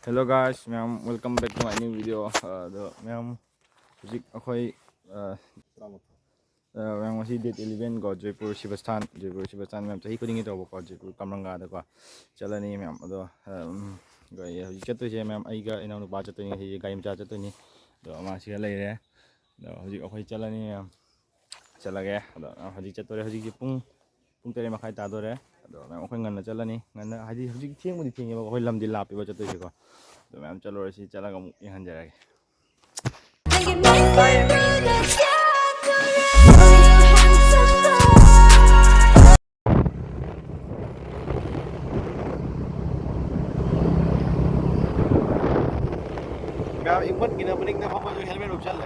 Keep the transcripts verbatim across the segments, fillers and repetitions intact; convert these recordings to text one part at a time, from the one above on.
Hello guys, ꯃꯌꯥꯝ, welcome back to my new video. ꯑ, ꯑꯗꯣ ꯃꯌꯥꯝ, ꯍꯧꯖꯤꯛ ꯑꯩꯈꯣꯏ, ꯑ, ꯑ, ꯃꯌꯥꯝ, ꯉꯁꯤ date eleven ꯀꯣ, ꯖꯣꯏꯄꯨꯔ ꯁꯤꯕꯁꯊꯥꯟ, ꯖꯣꯏꯄꯨꯔ ꯁꯤꯕꯁꯊꯥꯟ ꯃꯌꯥꯝ ꯆꯍꯤ ꯈꯨꯗꯤꯡꯒꯤ ꯇꯧꯕꯀꯣ, ꯖꯣꯏꯄꯨꯔ ꯀꯝꯔꯪꯒꯥꯗꯀꯣ ꯆꯠꯂꯅꯤ ꯃꯌꯥꯝ꯫ ꯑꯗꯣ, ꯑ, ꯎꯝ, ꯑꯩꯈꯣꯏ ꯍꯧꯖꯤꯛ ꯆꯠꯇꯣꯏꯁꯦ ꯃꯌꯥꯝ, ꯑꯩꯒ ꯏꯅꯥꯎꯅꯨꯄꯥ ꯆꯠꯇꯣꯏꯅꯤ, ꯉꯁꯤꯁꯦ ꯒꯥꯔꯤ ꯃꯆꯥ ꯆꯠꯇꯣꯏꯅꯤ꯫ ꯑꯗꯣ ꯃꯥ ꯁꯤꯗ ꯂꯩꯔꯦ꯫ ꯑꯗꯣ ꯍꯧꯖꯤꯛ ꯑꯩꯈꯣꯏ ꯆꯠꯂꯅꯤ ꯃꯌꯥꯝ꯫ ꯆꯠꯂꯒꯦ꯫ ꯑꯗꯣ ꯍꯧꯖꯤꯛ ꯆꯠꯇꯣꯔꯦ꯫ ꯍꯧꯖꯤꯛꯇꯤ ꯄꯨꯡ, ꯄꯨꯡ ꯇꯔꯦꯠ ꯃꯈꯥꯏ ꯇꯥꯗꯣꯔꯦ꯫ ꯑꯗꯣ ꯃꯌꯥꯝ ꯑꯩꯈꯣꯏ ꯉꯟꯅ ꯆꯠꯂꯅꯤ꯫ ꯉꯟꯅ ꯍꯥꯏꯗꯤ ꯍꯧꯖꯤꯛ ꯊꯦꯡꯕꯨꯗꯤ ꯊꯦꯡꯉꯦꯕꯀꯣ, ꯑꯩꯈꯣꯏ ꯂꯝꯗꯤ ꯂꯥꯞꯄꯦꯕ ꯆꯠꯇꯣꯏꯁꯦꯀꯣ꯫ ꯑꯗꯣ ꯃꯌꯥꯝ ꯆꯠꯂꯨꯔꯁꯤ, ꯆꯠꯂꯒ ꯑꯃꯨꯛ ꯌꯦꯡꯍꯟꯖꯔꯒꯦ꯫ ꯃꯌꯥꯝ ꯏꯪꯃꯟꯒꯤꯅ ꯃꯅꯤꯡꯗ ꯐꯝꯕꯁꯨ helmet ꯎꯞꯁꯜꯂꯦ꯫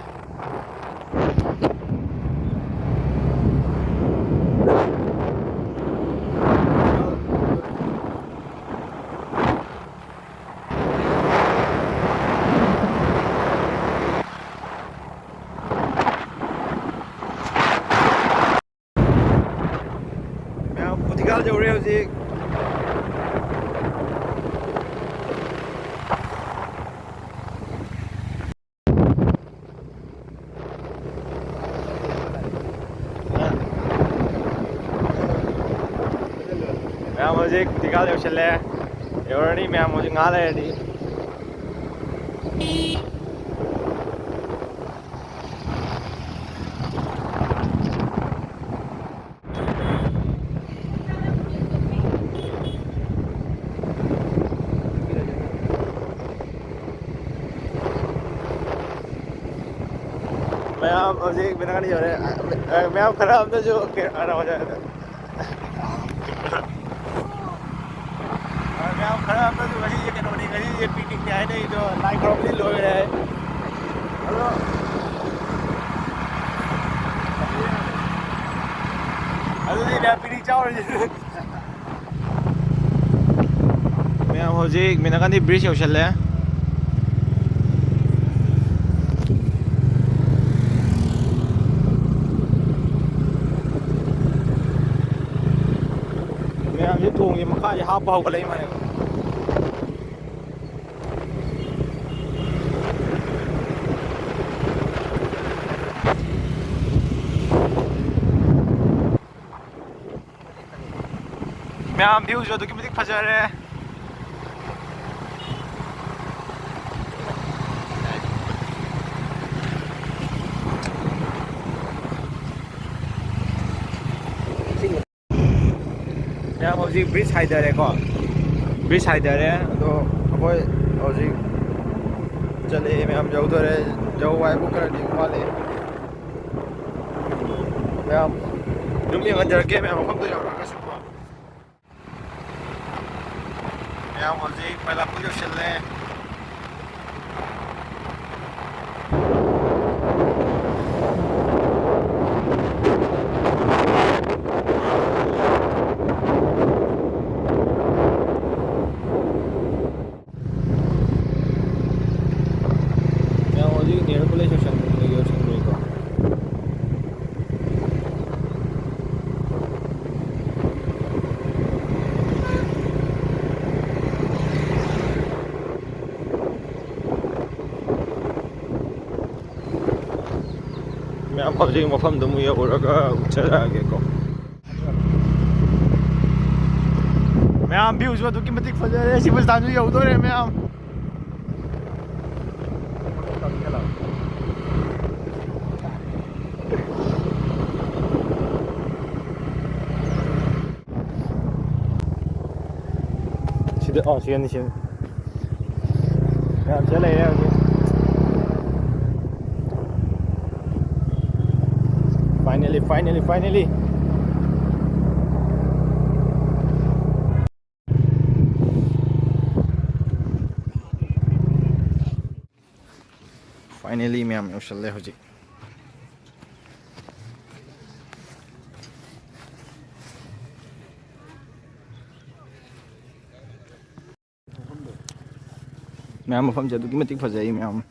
ꯃꯌꯥꯝ ꯀꯨꯊꯤꯀꯥꯜ ꯌꯧꯔꯦ ꯍꯧꯖꯤꯛ꯫ ꯃꯌꯥꯝ ꯍꯧꯖꯤꯛ ꯀꯨꯊꯤꯀꯥꯜ ꯌꯧꯁꯜꯂꯦ꯫ ꯌꯧꯔꯅꯤ ꯃꯌꯥꯝ ꯍꯧꯖꯤꯛ ꯉꯥꯏꯍꯥꯛ ꯂꯩꯔꯗꯤ꯫ ꯃꯌꯥꯝ ꯍꯧꯖꯤꯛ ꯃꯤꯅꯥꯒꯥꯟ ꯌꯧꯔꯦ꯫ ꯃꯌꯥꯝ ꯈꯔ ꯑꯝꯇꯁꯨ ꯀꯩꯅꯣ ꯃꯌꯥꯝ ꯈꯔ ꯑꯝꯅꯁꯨ ꯉꯁꯤꯁꯦ ꯀꯩꯅꯣꯅꯤ, ꯉꯁꯤꯁꯦ picnicꯅꯤ ꯍꯥꯏꯅꯩꯗꯣ, ꯂꯥꯏ ꯈꯨꯔꯨꯝꯕꯗꯤ ꯂꯣꯏꯔꯦ꯫ ꯑꯗꯣ ꯑꯗꯨꯗꯤ ꯃꯌꯥꯝ picnic ꯆꯥꯎꯔꯁꯤ꯫ ꯃꯌꯥꯝ ꯍꯧꯖꯤꯛ ꯃꯤꯅꯥꯀꯥꯟꯗꯤ bridge ꯌꯧꯁꯜꯂꯦ꯫ ꯃꯌꯥꯝꯁꯦ ꯊꯣꯡꯁꯦ ꯃꯈꯥꯁꯦ ꯍꯥꯞꯄ ꯍꯧꯒꯠꯂꯛꯏ ꯃꯥꯜꯂꯦꯕ꯫ ꯃꯌꯥꯝ, viewꯁꯨ ꯑꯗꯨꯛꯀꯤ ꯃꯇꯤꯛ ꯐꯖꯔꯦ꯫ ꯃꯌꯥꯝ, ꯍꯧꯖꯤꯛ bridge ꯍꯥꯏꯊꯔꯦꯀꯣ, bridge ꯍꯥꯏꯊꯔꯦ꯫ ꯑꯗꯣ ꯑꯩꯈꯣꯏ ꯍꯧꯖꯤꯛ ꯆꯠꯂꯛꯑꯦ ꯃꯌꯥꯝ, ꯌꯧꯗꯣꯔꯦ꯫ ꯌꯧꯕ ꯍꯥꯏꯕꯨ ꯈꯔꯗꯤ ꯋꯥꯠꯂꯤ꯫ ꯃꯌꯥꯝ, ꯑꯗꯨꯝ ꯌꯦꯡꯍꯟꯖꯔꯛꯀꯦ ꯃꯌꯥꯝ, ꯃꯐꯝꯗꯣ ꯌꯧꯔꯒꯁꯨꯀꯣ꯫ ꯃꯌꯥꯝ, ꯍꯧꯖꯤꯛ ꯃꯥꯏꯂꯥꯄꯨꯔ ꯌꯧꯁꯤꯜꯂꯦ꯫ ꯃꯌꯥꯝ, ꯍꯧꯖꯤꯛ ꯅꯦꯍꯔꯨ ꯀꯣꯂꯦꯖ ꯌꯧꯁꯟ-, ꯌꯧꯁꯟꯈ꯭ꯔꯦꯀꯣ꯫ ꯃꯌꯥꯝ, ꯍꯧꯖꯤꯛ ꯃꯐꯝꯗꯨ ꯑꯃꯨꯛ ꯌꯧꯔꯒ ꯑꯃꯨꯛ ꯆꯠꯂꯛꯑꯒꯦꯀꯣ꯫ ꯃꯌꯥꯝ, viewꯁꯨ ꯑꯗꯨꯛꯀꯤ ꯃꯇꯤꯛ ꯐꯖꯔꯦ꯫ ꯁꯤꯕꯨ ꯁꯤꯗꯥꯟꯁꯨ ꯌꯧꯗꯣꯔꯦ ꯃꯌꯥꯝ꯫ ꯁꯤꯗ, ꯑꯣ, ꯁꯤꯗꯅꯤ, ꯁꯤꯗꯅꯤ꯫ ꯃꯌꯥꯝ ꯁꯤꯗ ꯂꯩꯔꯦ ꯍꯧꯖꯤꯛ꯫ Finally, finally, finally. Finally, ꯃꯌꯥꯝ ꯌꯧꯁꯜꯂꯦ ꯍꯧꯖꯤꯛ꯫ ꯃꯌꯥꯝ, ꯃꯐꯝꯁꯦ ꯑꯗꯨꯛꯀꯤ ꯃꯇꯤꯛ ꯐꯖꯩ ꯃꯌꯥꯝ꯫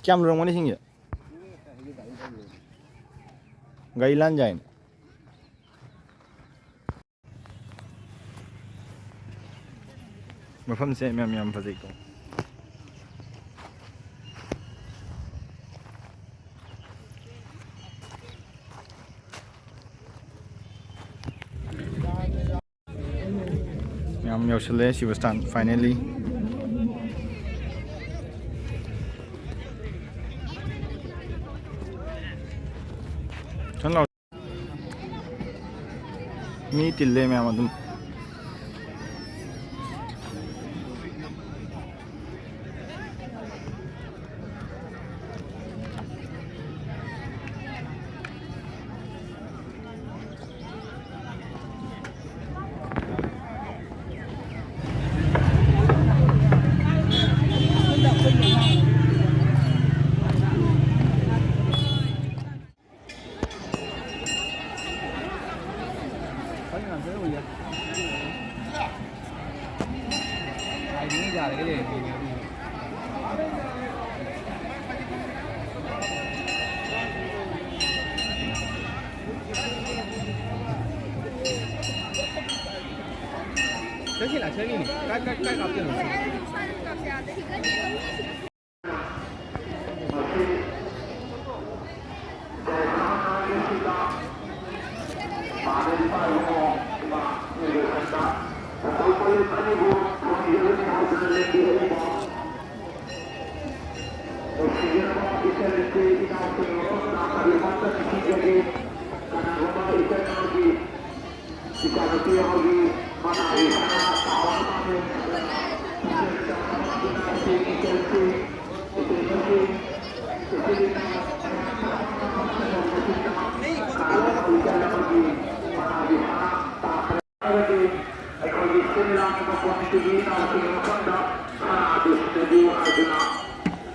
ꯀꯌꯥꯝ ꯂꯨꯔꯝꯒꯅꯤ ꯏꯁꯤꯡꯁꯦ? ꯒꯥꯔꯤ ꯂꯥꯟ ꯌꯥꯏꯅꯦ꯫ ꯃꯐꯝꯁꯦ ꯃꯌꯥꯝ ꯌꯥꯝ ꯐꯖꯩꯀꯣ꯫ ꯃꯌꯥꯝ ꯌꯧꯁꯜꯂꯦ ꯁꯤꯕ ꯁ꯭ꯇꯥꯟ finally꯫ ꯁꯟ ꯂꯥꯎ꯫ ꯃꯤ ꯇꯤꯜꯂꯦ ꯃꯌꯥꯝ ꯑꯗꯨꯝ꯫ ꯆꯠꯁꯤꯅ, ꯆꯠꯁꯤꯅ꯫ ꯀꯥꯏ, ꯀꯥꯏ, ꯀꯥꯏ ꯀꯥꯞꯇꯣꯏꯅꯣ? ꯑꯩꯈꯣꯏꯒꯤ ꯁꯤꯟ ꯂꯥꯡꯕ ꯀꯣꯃꯤꯇꯤꯒꯤ ꯏꯅꯥꯎꯁꯤꯡꯒꯤ ꯃꯐꯝꯗ ꯁꯅꯥꯗꯨ ꯁꯤꯟꯅꯕꯤꯌꯨ ꯍꯥꯏꯗꯨꯅ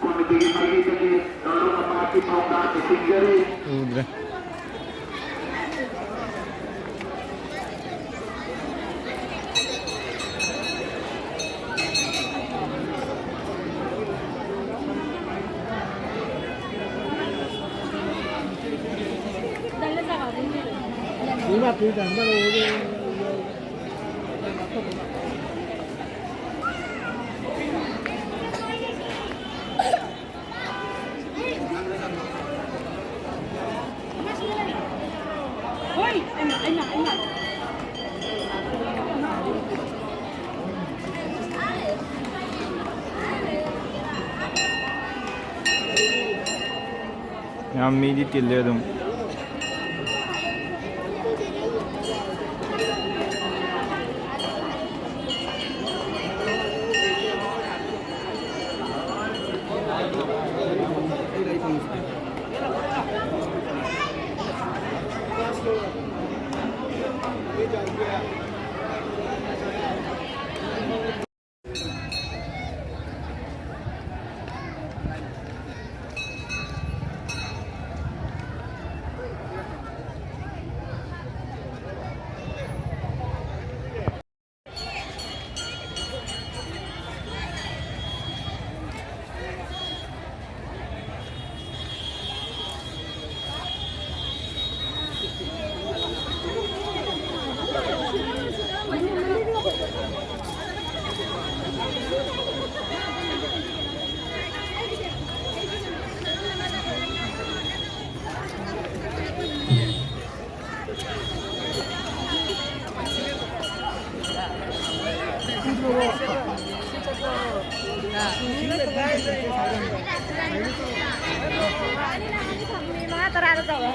ꯀꯣꯃꯤꯇꯤꯒꯤ ꯃꯥꯏꯀꯩꯗꯒꯤ ꯅꯧꯔꯨ ꯃꯄꯥꯒꯤ ꯊꯧꯗꯥꯡ ꯅꯤꯡꯁꯤꯡꯖꯔꯤ꯫ ꯎꯗ꯭ꯔꯦ꯫ ꯌꯥꯝ ꯃꯤꯗꯤ ꯇꯤꯜꯂꯦ ꯑꯗꯨꯝ꯫ ꯃꯉꯥ ꯇꯔꯥꯗ ꯇꯧꯔꯣ꯫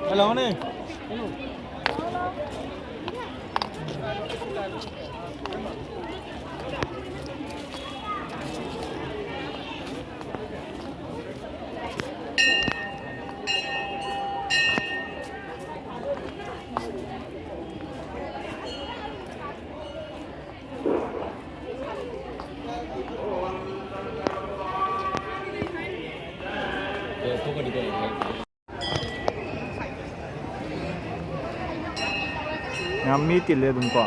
ꯍꯜꯂꯣꯅꯦ꯫ ꯌꯥꯝ ꯃꯤ ꯇꯤꯜꯂꯦ ꯑꯗꯨꯝ ꯀꯣ꯫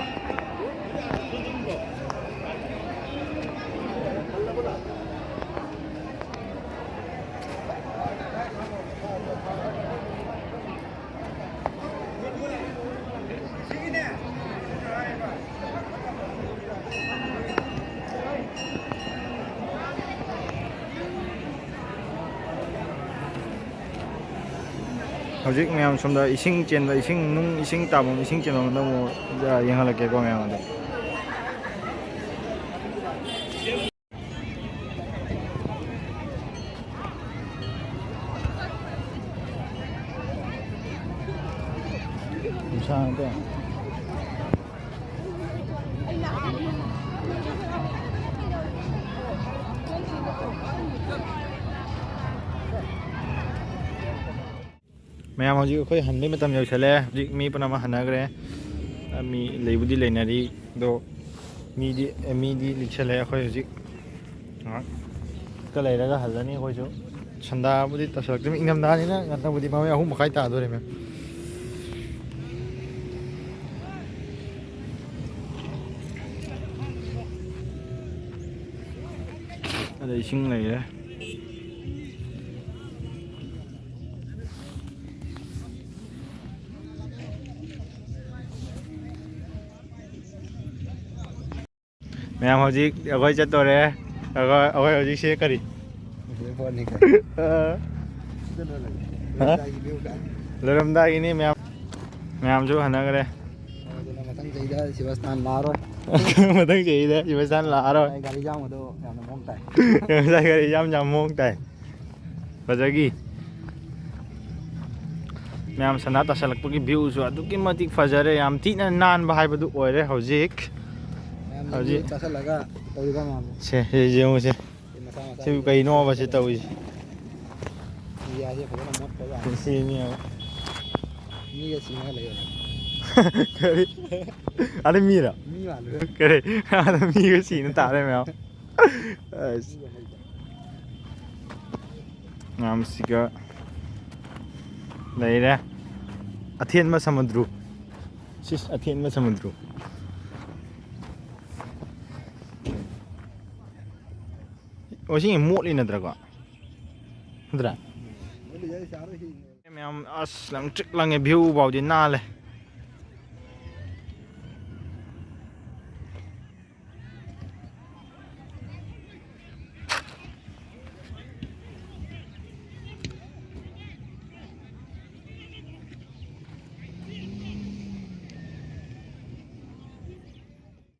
ꯍꯧꯖꯤꯛ ꯃꯌꯥꯝ ꯁꯣꯝꯗ ꯏꯁꯤꯡ ꯆꯦꯟꯕ, ꯏꯁꯤꯡ ꯅꯨꯡ, ꯏꯁꯤꯡ ꯇꯥꯐꯝ, ꯏꯁꯤꯡ ꯆꯦꯟꯐꯝꯗ ꯑꯃꯨꯛ ꯌꯦꯡꯍꯜꯂꯛꯀꯦꯀꯣ ꯃꯌꯥꯝ ꯑꯗꯣ꯫ ꯅꯨꯡꯁꯥ ꯅꯠꯇꯦ꯫ ꯃꯌꯥꯝ, ꯍꯧꯖꯤꯛ ꯑꯩꯈꯣꯏ ꯍꯟꯕꯩ ꯃꯇꯝ ꯌꯧꯁꯜꯂꯛꯑꯦ꯫ ꯍꯧꯖꯤꯛ ꯃꯤ ꯄꯨꯝꯅꯃꯛ ꯍꯟꯅꯈ꯭ꯔꯦ꯫ ꯃꯤ ꯂꯩꯕꯨꯗꯤ ꯂꯩꯅꯔꯤ, ꯑꯗꯣ ꯃꯤꯗꯤ, ꯃꯤꯗꯤ ꯂꯤꯛꯁꯜꯂꯛꯑꯦ꯫ ꯑꯩꯈꯣꯏ ꯍꯧꯖꯤꯛ ꯉꯥꯏꯍꯥꯛꯇ ꯂꯩꯔꯒ ꯍꯜꯂꯅꯤ ꯑꯩꯈꯣꯏꯁꯨ꯫ ꯁꯟꯗꯥꯕꯨꯗꯤ ꯇꯥꯁꯜꯂꯛꯇ꯭ꯔꯤꯕ, ꯏꯪꯊꯝꯊꯥꯅꯤꯅ ꯉꯟꯅꯕꯨꯗꯤ ꯃꯃꯩ ꯑꯍꯨꯝ ꯃꯈꯥꯏ ꯇꯥꯗꯣꯔꯦ, ꯃꯦꯝ꯫ ꯑꯗ ꯏꯁꯤꯡ ꯂꯩꯔꯦ꯫ ꯃꯌꯥꯝ ꯍꯧꯖꯤꯛ ꯑꯩꯈꯣꯏ ꯆꯠꯇꯣꯔꯦ꯫ ꯑꯩꯈꯣꯏ ꯑꯩꯈꯣꯏ ꯍꯧꯖꯤꯛꯁꯦ ꯀꯔꯤ? ꯄꯣꯠꯅꯤ꯫ ꯑ, ꯍꯥ? ꯂꯣꯏꯔꯝꯗꯥꯏꯒꯤ view ꯀꯥꯏ꯫ ꯂꯣꯏꯔꯝꯗꯥꯏꯒꯤꯅꯤ ꯃꯌꯥꯝ꯫ ꯃꯌꯥꯝꯁꯨ ꯍꯟꯅꯈ꯭ꯔꯦ꯫ ꯑꯗꯨꯅ ꯃꯊꯪ ꯆꯍꯤꯗ ꯁꯤꯕꯁꯇꯥꯟ ꯂꯥꯛꯑꯔꯣꯏ꯫ ꯃꯊꯪ ꯆꯍꯤꯗ ꯁꯤꯕꯁꯇꯥꯟ ꯂꯥꯛꯑꯔꯣꯏ꯫ ꯑꯩ ꯒꯥꯔꯤ ꯌꯥꯝꯕꯗꯣ ꯌꯥꯝꯅ ꯃꯑꯣꯡ ꯇꯥꯏ꯫ ꯉꯁꯥꯏ ꯒꯥꯔꯤ ꯌꯥꯝ ꯌꯥꯝ ꯃꯑꯣꯡ ꯇꯥꯏ꯫ ꯐꯖꯒꯤ꯫ ꯃꯌꯥꯝ ꯁꯟꯗꯥ ꯇꯥꯁꯜꯂꯛꯄꯒꯤ viewꯁꯨ ꯑꯗꯨꯛꯀꯤ ꯃꯇꯤꯛ ꯐꯖꯔꯦ꯫ ꯌꯥꯝ ꯊꯤꯅ ꯅꯥꯟꯕ ꯍꯥꯏꯕꯗꯨ ꯑꯣꯏꯔꯦ ꯍꯧꯖꯤꯛ꯫ ꯃꯌꯥꯝꯅ ꯍꯧꯖꯤꯛ ꯆꯥꯁꯜꯂꯒ ꯇꯧꯔꯤꯕ ꯃꯌꯥꯝꯗꯣ꯫ ꯁꯦ, ꯁꯤ ꯌꯦꯡꯉꯨꯁꯦ꯫ ꯃꯁꯥ ꯃꯁꯥꯒꯤ ꯁꯤꯕꯨ ꯀꯩꯅꯣꯕ ꯁꯤ ꯇꯧꯔꯤꯁꯦ? ꯏꯟꯗꯤꯌꯥꯁꯦ ꯐꯖꯅ ꯃꯣꯠꯄ ꯖꯥꯠꯅꯤ꯫ ꯁꯤꯅꯦꯕ꯫ ꯃꯤꯒ ꯁꯤꯅꯒ ꯂꯩꯕꯅꯦ꯫ ꯀꯔꯤ? ꯑꯗ ꯃꯤꯔꯣ? ꯃꯤ ꯃꯥꯜꯂꯨꯔꯦ꯫ ꯀꯔꯤ? ꯑꯗ ꯃꯤꯒ ꯁꯤꯅ ꯇꯥꯔꯦ ꯃꯌꯥꯝ꯫ ꯑꯁ꯫ ꯃꯌꯥꯝꯁꯤꯒ ꯂꯩꯔꯦ꯫ ꯑꯊꯦꯟꯕ ꯁꯃꯨꯗ꯭ꯔꯨ꯫ ꯁꯤꯁ, ꯑꯊꯦꯟꯕ ꯁꯃꯨꯗ꯭ꯔꯨ꯫ ꯑꯣ, ꯁꯤ ꯃꯣꯠꯂꯤ ꯅꯠꯇ꯭ꯔꯥꯀꯣ? ꯅꯠꯇ꯭ꯔꯥ? ꯃꯌꯥꯝ ꯑꯁ ꯂꯪꯇ꯭ꯔꯤꯛ ꯂꯪꯉꯦ, view ꯐꯥꯎꯗꯤ ꯅꯥꯜꯂꯦ꯫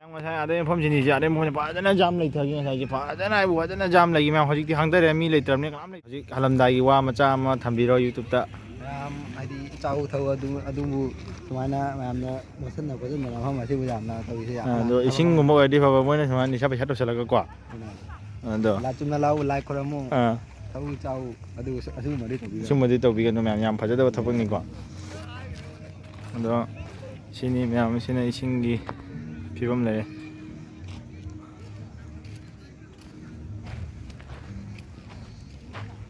ꯌꯥꯝ ꯉꯁꯥꯏ ꯑꯗꯩ ꯃꯐꯝ ꯁꯤꯅꯤꯁꯦ, ꯑꯗꯩ ꯃꯐꯝꯁꯦ ꯐꯖꯅ ꯖꯥꯝ ꯂꯩꯊꯈꯤ ꯉꯁꯥꯏꯁꯦ, ꯐꯖꯅ ꯍꯥꯏꯕꯨ ꯐꯖꯅ ꯖꯥꯝ ꯂꯩꯈꯤ ꯃꯌꯥꯝ꯫ ꯍꯧꯖꯤꯛꯇꯤ ꯍꯥꯡꯊꯔꯦ, ꯃꯤ ꯂꯩꯇ꯭ꯔꯕꯅꯤ, ꯀꯅꯥꯝ ꯂꯩ-, ꯍꯧꯖꯤꯛ ꯍꯜꯂꯝꯗꯥꯏꯒꯤ ꯋꯥ ꯃꯆꯥ ꯑꯃ ꯊꯝꯕꯤꯔꯣ YouTube-ꯇ꯫ ꯃꯌꯥꯝ ꯍꯥꯏꯗꯤ ꯆꯥꯎ ꯊꯛꯎ ꯑꯗꯨ, ꯑꯗꯨꯕꯨ ꯁꯨꯃꯥꯏꯅ ꯃꯌꯥꯝꯅ ꯃꯣꯠꯁꯟꯅ ꯈꯣꯠꯆꯟꯗꯅ ꯃꯐꯝ ꯑꯁꯤꯕꯨ ꯌꯥꯝꯅ ꯇꯧꯔꯤꯁꯦ ꯌꯥꯝꯅ ꯑꯗꯣ ꯐꯕ ꯏꯁꯤꯡꯒꯨꯝꯕ ꯑꯃ ꯑꯣꯏꯔꯗꯤ ꯐꯕ, ꯃꯣꯏꯅ ꯁꯨꯃꯥꯏꯅ ꯅꯤꯁꯥ ꯄꯩꯁꯥ ꯇꯧꯁꯜꯂꯒꯀꯣ꯫ ꯑꯗꯣ ꯂꯥ ꯆꯨꯝꯅ ꯂꯥꯛꯎ, ꯂꯥꯏ ꯈꯨꯔꯝꯃꯨ, ꯑꯥ꯫ ꯊꯕꯛ ꯆꯥꯎ, ꯑꯗꯨ ꯑꯁꯤꯒꯨꯝꯕꯗꯤ ꯇꯧꯕꯤꯒꯅꯨ꯫ ꯑꯁꯤꯒꯨꯝꯕꯗꯤ ꯇꯧꯕꯤꯒꯅꯨ ꯃꯌꯥꯝ, ꯌꯥꯝ ꯐꯖꯗꯕ ꯊꯕꯛꯅꯤꯀꯣ꯫ ꯑꯗꯣ ꯁꯤꯅꯤ ꯃꯌꯥꯝ, ꯁꯤꯅ ꯏꯁꯤꯡꯒꯤ ꯐꯤꯕꯝ ꯂꯩꯔꯦ꯫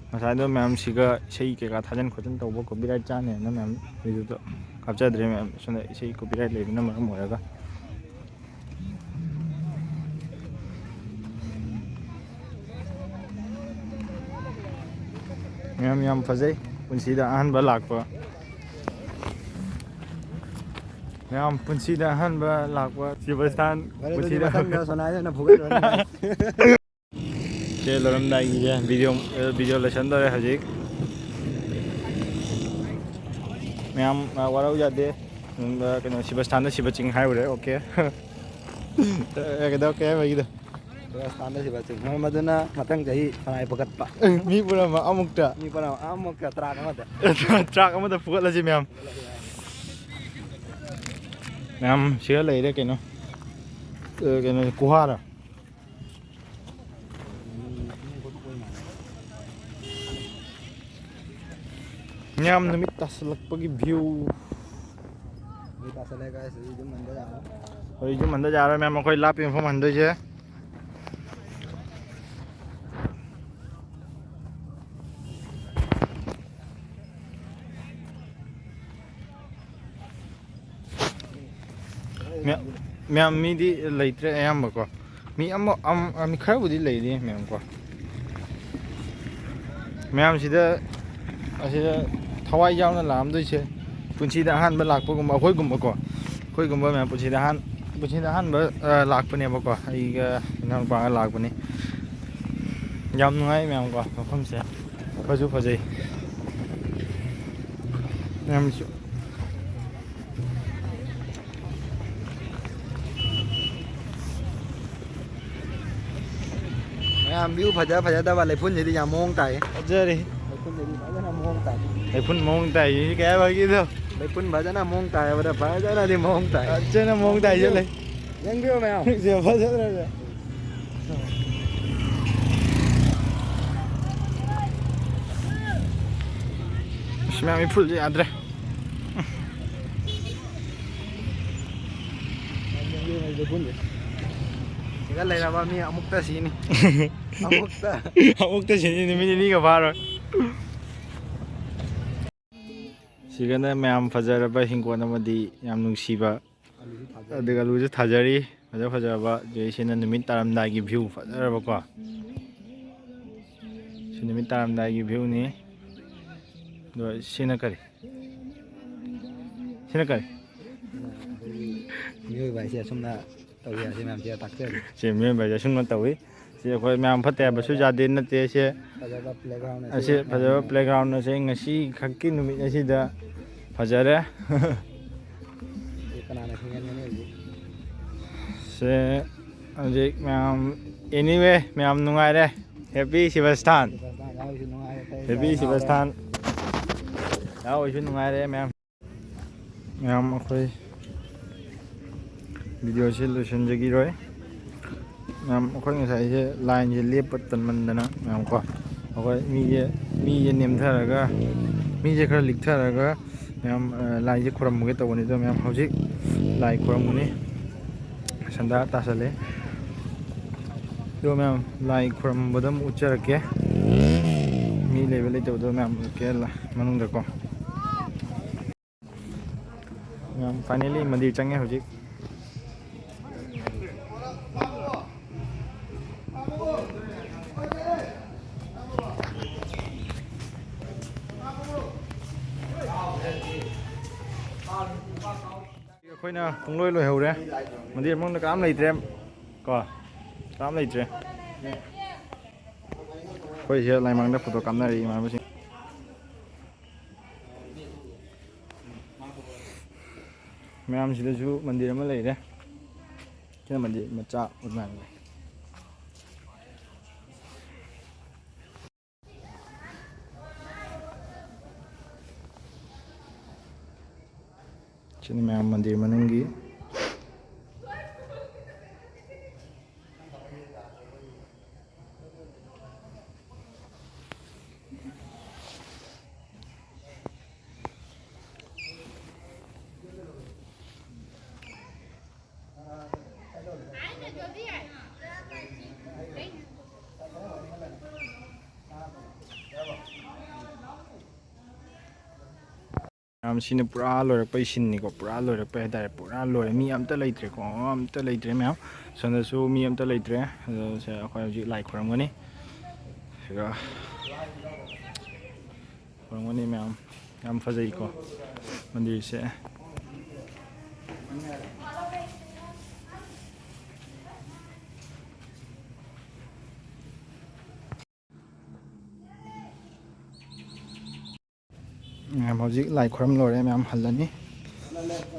ꯉꯁꯥꯏꯗꯣ ꯃꯌꯥꯝꯁꯤꯒ ꯏꯁꯩ ꯀꯩꯀꯥ ꯊꯥꯖꯟ ꯈꯣꯠꯆꯟ ꯇꯧꯕ copyright ꯆꯥꯅꯦꯅ ꯃꯌꯥꯝ video-ꯗꯣ ꯍꯥꯞꯆꯗ꯭ꯔꯦ ꯃꯌꯥꯝ, ꯁꯣꯝꯗ ꯏꯁꯩ copyright ꯂꯩꯕꯅ ꯃꯔꯝ ꯑꯣꯏꯔꯒ꯫ ꯃꯌꯥꯝ ꯌꯥꯝ ꯐꯖꯩ, ꯄꯨꯟꯁꯤꯗ ꯑꯍꯥꯟꯕ ꯂꯥꯛꯄ꯫ ꯃꯌꯥꯝ, ꯄꯨꯟꯁꯤꯗ ꯑꯍꯥꯟꯕ ꯂꯥꯛꯄ ꯁꯤꯕꯁꯊꯥꯟ꯫ ꯐꯔꯦ, ꯑꯗꯨꯗꯤ ꯄꯨꯟꯁꯤꯗ ꯃꯊꯪꯗ ꯁꯣꯅꯥꯏꯗ ꯑꯣꯏꯅ ꯐꯨꯒꯠꯂꯨꯔꯅꯤ꯫ ꯁꯦ, ꯂꯣꯏꯔꯝꯗꯥꯏꯒꯤꯁꯦ ꯚꯤꯗꯤꯑꯣ, ꯚꯤꯗꯤꯑꯣ ꯂꯣꯏꯁꯟꯗꯧꯔꯦ ꯍꯧꯖꯤꯛ꯫ ꯃꯌꯥꯝ, ꯑ, ꯋꯥꯔꯧ ꯌꯥꯗꯦ꯫ ꯎꯝ, ꯑ, ꯀꯩꯅꯣ, ꯁꯤꯕꯁꯊꯥꯟꯗ ꯁꯤꯕ ꯆꯤꯡ ꯍꯥꯏꯔꯨꯔꯦ꯫ ꯑꯣꯀꯦ꯫ ꯑ, ꯀꯩꯗꯧ-, ꯀꯩ ꯍꯥꯏꯕꯒꯤꯗꯣ? ꯁꯤꯕꯁꯊꯥꯟꯗ ꯁꯤꯕ ꯆꯤꯡ꯫ ꯃꯔꯝ ꯑꯗꯨꯅ ꯃꯊꯪ ꯆꯍꯤ ꯁꯉꯥꯏ ꯄꯨꯈꯠꯄ꯫ ꯃꯤ ꯄꯨꯝꯅꯃꯛ ꯑꯃꯨꯛꯇ꯫ ꯃꯤ ꯄꯨꯝꯅꯃꯛ ꯑꯃꯨꯛꯇ ꯇ꯭ꯔꯥꯛ ꯑꯃꯗ꯫ ꯇ꯭ꯔꯥꯛ ꯑꯃꯗ ꯐꯨꯒꯠꯂꯁꯤ ꯃꯌꯥꯝ꯫ ꯃꯌꯥꯝ ꯁꯤꯗ ꯂꯩꯔꯦ ꯀꯩꯅꯣ꯫ ꯑ, ꯀꯩꯅꯣ, ꯀꯨꯍꯥꯔ꯫ ꯃꯌꯥꯝ, ꯅꯨꯃꯤꯠ ꯇꯥꯁꯜꯂꯛꯄꯒꯤ view꯫ ꯅꯨꯃꯤꯠ ꯇꯥꯁꯜꯂꯦ, guys꯫ ꯍꯧꯖꯤꯛ ꯌꯨꯝ ꯍꯟꯕ ꯌꯥꯔꯦ꯫ ꯍꯧꯖꯤꯛ ꯌꯨꯝ ꯍꯟꯕ ꯌꯥꯔꯣꯏ ꯃꯌꯥꯝ, ꯑꯩꯈꯣꯏ ꯂꯥꯞꯄꯤ ꯃꯐꯝ ꯍꯟꯗꯣꯏꯁꯦ꯫ ꯃꯌꯥꯝ, ꯃꯌꯥꯝ, ꯃꯤꯗꯤ ꯂꯩꯇ꯭ꯔꯦ ꯑꯌꯥꯝꯕꯀꯣ꯫ ꯃꯤ ꯑꯃ, ꯑꯝ-, ꯑ, ꯃꯤ ꯈꯔꯕꯨꯗꯤ ꯂꯩꯔꯤ ꯃꯌꯥꯝꯀꯣ꯫ ꯃꯌꯥꯝꯁꯤꯗ, ꯑꯁꯤꯗ ꯊꯋꯥꯏ ꯌꯥꯎꯅ ꯂꯥꯛꯑꯝꯗꯣꯏꯁꯦ ꯄꯨꯟꯁꯤꯗ ꯑꯍꯥꯟꯕ ꯂꯥꯛꯄꯒꯨꯝꯕ, ꯑꯩꯈꯣꯏꯒꯨꯝꯕꯀꯣ꯫ ꯑꯩꯈꯣꯏꯒꯨꯝꯕ ꯃꯌꯥꯝ ꯄꯨꯟꯁꯤꯗ ꯑꯍꯥꯟ-, ꯄꯨꯟꯁꯤꯗ ꯑꯍꯥꯟꯕ, ꯑ, ꯂꯥꯛꯄꯅꯦꯕꯀꯣ꯫ ꯑꯩꯒ ꯏꯅꯥꯎꯅꯨꯄꯥꯒ ꯂꯥꯛꯄꯅꯤ꯫ ꯌꯥꯝ ꯅꯨꯡꯉꯥꯏ ꯃꯌꯥꯝꯀꯣ ꯃꯐꯝꯁꯦ꯫ ꯐꯁꯨ ꯐꯖꯩ꯫ ꯃꯌꯥꯝꯁꯨ꯫ ꯃꯌꯥꯝ, view ꯐꯖ ꯐꯖꯗꯕ ꯂꯩꯐꯝꯁꯤꯗꯤ ꯌꯥꯝ ꯃꯑꯣꯡ ꯇꯥꯏ꯫ ꯐꯖꯔꯦ꯫ ꯂꯩꯐꯝꯁꯤꯗꯤ ꯐꯖꯅ ꯃꯑꯣꯡ ꯇꯥꯏ꯫ ꯂꯩꯐꯝ ꯃꯑꯣꯡ ꯇꯥꯏ꯫ ꯁꯤ ꯀꯩ ꯍꯥꯏꯕꯒꯤꯗꯣ? ꯂꯩꯐꯝ ꯐꯖꯅ ꯃꯑꯣꯡ ꯇꯥꯏ ꯍꯥꯏꯕꯗ ꯐꯖꯅꯗꯤ ꯃꯑꯣꯡ ꯇꯥꯏ꯫ ꯐꯖꯅ ꯃꯑꯣꯡ ꯇꯥꯏꯁꯤꯜꯂꯦ꯫ ꯌꯦꯡꯕꯤꯌꯨ ꯃꯌꯥꯝ꯫ ꯁꯦ, ꯐꯖꯗ꯭ꯔꯁꯦ꯫ ꯑꯁ, ꯃꯌꯥꯝ, ꯏꯐꯨꯜꯁꯦ ꯌꯥꯗ꯭ꯔꯦ꯫ ꯁꯤꯗ ꯂꯩꯔꯕ ꯃꯤ ꯑꯃꯨꯛꯇ ꯁꯤꯅꯤ꯫ ꯑꯃꯨꯛꯇ꯫ ꯑꯃꯨꯛꯇ ꯁꯤꯅꯤ, ꯅꯨꯃꯤꯠ ꯅꯤꯅꯤꯒ ꯐꯥꯔꯣꯏ꯫ ꯁꯤꯒꯅ ꯃꯌꯥꯝ ꯐꯖꯔꯕ ꯍꯤꯡꯒꯣꯜ ꯑꯃꯗꯤ ꯌꯥꯝ ꯅꯨꯡꯁꯤꯕ, ꯑꯗꯨꯒ ꯑꯂꯨꯁꯨ ꯊꯥꯖꯔꯤ꯫ ꯐꯖ ꯐꯖꯕ, ꯑꯗꯩ ꯁꯤꯅ ꯅꯨꯃꯤꯠ ꯇꯥꯔꯝꯗꯥꯏꯒꯤ view ꯐꯖꯔꯕꯀꯣ꯫ ꯁꯤ ꯅꯨꯃꯤꯠ ꯇꯥꯔꯝꯗꯥꯏꯒꯤ viewꯅꯤ꯫ ꯑꯗꯣ ꯁꯤꯅ ꯀꯔꯤ? ꯁꯤꯅ ꯀꯔꯤ? ꯃꯤꯑꯣꯏꯕ ꯍꯥꯏꯁꯦ ꯑꯁꯨꯝꯅ ꯇꯧꯏ ꯍꯥꯏꯁꯦ ꯃꯌꯥꯝꯁꯤꯗ ꯇꯥꯛꯆꯔꯤ꯫ ꯁꯤ ꯃꯤꯑꯣꯏꯕ ꯍꯥꯏꯁꯦ ꯑꯁꯨꯝꯅ ꯇꯧꯏ꯫ ꯁꯤ ꯑꯩꯈꯣꯏ ꯃꯌꯥꯝ ꯐꯠꯇꯦ ꯍꯥꯏꯕꯁꯨ ꯌꯥꯗꯦ, ꯅꯠꯇꯦ꯫ ꯁꯤ ꯐꯖꯕ playground ꯑꯁꯤ ꯑꯁꯤ ꯐꯖꯕ playground ꯑꯁꯤ ꯉꯁꯤ ꯈꯛꯀꯤ ꯅꯨꯃꯤꯠ ꯑꯁꯤꯗ ꯐꯖꯔꯦ꯫ ꯁꯤ ꯀꯅꯥꯅ ꯈꯪꯒꯅꯤ ꯍꯧꯖꯤꯛ? ꯁꯦ ꯍꯧꯖꯤꯛ ꯃꯌꯥꯝ, anyway, ꯃꯌꯥꯝ ꯅꯨꯡꯉꯥꯏꯔꯦ꯫ Happy ꯁꯤꯕꯁꯊꯥꯟ꯫ ꯁꯤꯕꯁꯊꯥꯟ ꯌꯥꯎꯔꯤꯁꯨ ꯅꯨꯡꯉꯥꯏꯔꯦ, ꯑꯇꯩ Happy ꯌꯥꯎꯔꯦ꯫ ꯁꯤꯕꯁꯊꯥꯟ꯫ ꯌꯥꯎꯔꯤꯁꯨ ꯅꯨꯡꯉꯥꯏꯔꯦ ꯃꯌꯥꯝ꯫ ꯃꯌꯥꯝ ꯑꯩꯈꯣꯏ video ꯁꯤ ꯂꯣꯏꯁꯤꯟꯖꯈꯤꯔꯣꯏ꯫ ꯃꯌꯥꯝ ꯑꯩꯈꯣꯏ ꯉꯁꯥꯏꯁꯦ line ꯁꯦ ꯂꯦꯞꯄ ꯇꯟꯃꯟꯗꯅ ꯃꯌꯥꯝ ꯀꯣ, ꯑꯩꯈꯣꯏ ꯃꯤꯁꯦ, ꯃꯤꯁꯦ ꯅꯦꯝꯊꯔꯒ, ꯃꯤꯁꯦ ꯈꯔ ꯂꯤꯛꯊꯔꯒ ꯃꯌꯥꯝ, ꯑ, ꯂꯥꯏꯁꯦ ꯈꯨꯔꯨꯝꯃꯨꯒꯦ ꯇꯧꯕꯅꯤ꯫ ꯑꯗꯣ ꯃꯌꯥꯝ ꯍꯧꯖꯤꯛ ꯂꯥꯏ ꯈꯨꯔꯨꯝꯒꯅꯤ꯫ ꯁꯟꯗꯥ ꯇꯥꯁꯜꯂꯦ꯫ ꯑꯗꯣ ꯃꯌꯥꯝ ꯂꯥꯏ ꯈꯨꯔꯨꯝꯕꯗ ꯑꯃꯨꯛ ꯎꯠꯆꯔꯛꯀꯦ꯫ ꯃꯤ ꯂꯩꯕ ꯂꯩꯇꯕꯗꯣ ꯃꯌꯥꯝ ꯎꯠꯀꯦ ꯂ-, ꯃꯅꯨꯡꯗꯀꯣ꯫ ꯃꯌꯥꯝ finally ꯃꯟꯗꯤꯔ ꯆꯪꯉꯦ ꯍꯧꯖꯤꯛ꯫ ꯑꯩꯈꯣꯏꯅ ꯄꯨꯡꯂꯣꯏ ꯂꯣꯏꯍꯧꯔꯦ꯫ ꯃꯟꯗꯤꯔ ꯃꯅꯨꯡꯗ ꯀꯅꯥꯝ ꯂꯩꯇ꯭ꯔꯦ ꯀꯣ, ꯀꯅꯥꯝ ꯂꯩꯇ꯭ꯔꯦ꯫ ꯑꯩꯈꯣꯏ ꯁꯤꯗ ꯂꯥꯏꯃꯥꯡꯗ photo ꯀꯥꯞꯅꯔꯤ ꯏꯃꯥꯟꯅꯕꯁꯤꯡ꯫ ꯃꯌꯥꯝꯁꯤꯗꯁꯨ ꯃꯟꯗꯤꯔ ꯑꯃ ꯂꯩꯔꯦ꯫ ꯁꯤꯅ ꯃꯟꯗꯤꯔ ꯃꯆꯥ ꯑꯣꯏꯕ ꯃꯥꯜꯂꯦ꯫ ꯁꯤꯅ ꯃꯌꯥꯝ ꯃꯟꯗꯤꯔ ꯃꯅꯨꯡꯒꯤ꯫ ꯃꯌꯥꯝ, ꯁꯤꯅ ꯄꯨꯔꯥ ꯂꯣꯏꯔꯛꯄꯩ scene ꯅꯤꯀꯣ, ꯄꯨꯔꯥ ꯂꯣꯏꯔꯛꯄꯩ ꯍꯥꯏꯇꯥꯔꯦ, ꯄꯨꯔꯥ ꯂꯣꯏꯔꯦ꯫ ꯃꯤ ꯑꯝꯇ ꯂꯩꯇ꯭ꯔꯦꯀꯣ, ꯑꯝꯇ ꯂꯩꯇ꯭ꯔꯦ ꯃꯌꯥꯝ꯫ ꯁꯣꯝꯗꯁꯨ ꯃꯤ ꯑꯝꯇ ꯂꯩꯇ꯭ꯔꯦ꯫ ꯑꯗꯣ ꯁꯦ ꯑꯩꯈꯣꯏ ꯍꯧꯖꯤꯛ ꯂꯥꯏ ꯈꯨꯔꯨꯝꯒꯅꯤ꯫ ꯁꯤꯒ ꯈꯨꯔꯨꯝꯒꯅꯤ ꯃꯌꯥꯝ꯫ ꯌꯥꯝ ꯐꯖꯩꯀꯣ ꯃꯟꯗꯤꯔꯁꯦ꯫ ꯃꯌꯥꯝ ꯍꯧꯖꯤꯛ ꯂꯥꯏ ꯈꯨꯔꯝ ꯂꯣꯏꯔꯦ, ꯃꯌꯥꯝ ꯍꯜꯂꯅꯤ꯫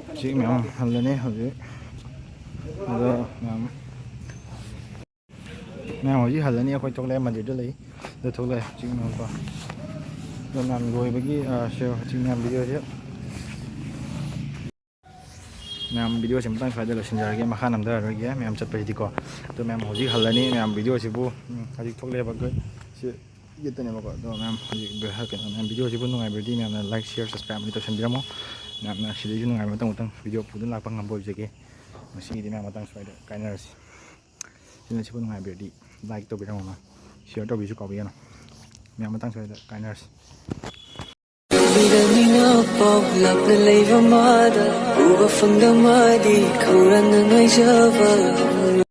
ꯍꯧꯖꯤꯛ ꯃꯌꯥꯝ ꯍꯜꯂꯅꯤ ꯍꯧꯖꯤꯛ꯫ ꯑꯗꯣ ꯃꯌꯥꯝ, ꯃꯌꯥꯝ ꯍꯧꯖꯤꯛ ꯍꯜꯂꯅꯤ, ꯑꯩꯈꯣꯏ ꯊꯣꯛꯂꯛꯑꯦ, ꯃꯟꯗꯤꯔꯗ ꯂꯩ꯫ ꯑꯗꯣ ꯊꯣꯛꯂꯛꯑꯦ ꯍꯧꯖꯤꯛ ꯃꯌꯥꯝ ꯀꯣ꯫ ꯑꯗꯣ ꯃꯌꯥꯝ ꯂꯣꯏꯕꯒꯤ, ꯑ, ꯁꯦ ꯍꯧꯖꯤꯛ ꯃꯌꯥꯝ ꯚꯤꯗꯤꯑꯣꯁꯦ, ꯃꯌꯥꯝ ꯚꯤꯗꯤꯑꯣꯁꯦ ꯃꯇꯥꯡ ꯁ꯭ꯋꯥꯏꯗ ꯂꯣꯏꯁꯤꯟꯖꯔꯒꯦ, ꯃꯈꯥ ꯅꯝꯊꯔꯔꯣꯏꯒꯦ ꯃꯌꯥꯝ ꯆꯠꯄꯁꯤꯗꯤꯀꯣ꯫ ꯑꯗꯣ ꯃꯌꯥꯝ ꯍꯧꯖꯤꯛ ꯍꯜꯂꯅꯤ, ꯃꯌꯥꯝ ꯚꯤꯗꯤꯑꯣꯁꯤꯕꯨ, ꯎꯝ, ꯍꯧꯖꯤꯛ ꯊꯣꯛꯂꯛꯑꯦꯕ ꯑꯩꯈꯣꯏ ꯁꯤ ꯌꯦꯠꯇꯅꯦꯕꯀꯣ꯫ ꯑꯗꯣ ꯃꯌꯥꯝ ꯍꯧꯖꯤꯛ ꯀꯩꯅꯣ, ꯃꯌꯥꯝ ꯚꯤꯗꯤꯑꯣꯁꯤꯕꯨ ꯅꯨꯡꯉꯥꯏꯕꯤꯔꯗꯤ ꯃꯌꯥꯝꯅ like, share, subscribe ꯑꯃꯗꯤ ꯇꯧꯁꯟꯕꯤꯔꯝꯃꯣ꯫ ꯃꯌꯥꯝꯅ ꯁꯤꯗꯩꯁꯨ ꯅꯨꯡꯉꯥꯏꯕ ꯃꯇꯝ ꯃꯊꯪ ꯚꯤꯗꯤꯑꯣ ꯄꯨꯗꯨꯅ ꯂꯥꯛꯄ ꯉꯝꯕ ꯑꯣꯏꯖꯒꯦ꯫ ꯉꯁꯤꯒꯤꯗꯤ ꯃꯌꯥꯝ ꯃꯇꯥꯡ ꯁ꯭ꯋꯥꯏꯗ ꯀꯥꯏꯅꯔꯁꯤ꯫ ꯁꯤꯅ ꯁꯤꯕꯨ ꯅꯨꯡꯉꯥꯏꯕꯤꯔꯗꯤ like ꯇꯧꯕꯤꯔꯝꯃꯣ, share ꯇꯧꯕꯤꯁꯨ ꯀꯥꯎꯕꯤꯒꯅꯨ꯫ ꯃꯌꯥꯝ ꯃꯇꯥꯡ ꯁ꯭ꯋꯥꯏꯗ ꯀꯥꯏꯅꯔꯁꯤ꯫ ꯃꯤꯅ ꯄꯥꯎ ꯂꯥꯞꯅ ꯂꯩꯕ ꯃꯥꯗ ꯎꯕ ꯐꯪꯗ ꯃꯥꯗꯤ ꯈꯧꯔꯥꯡꯅ ꯉꯥꯏꯖꯕ꯫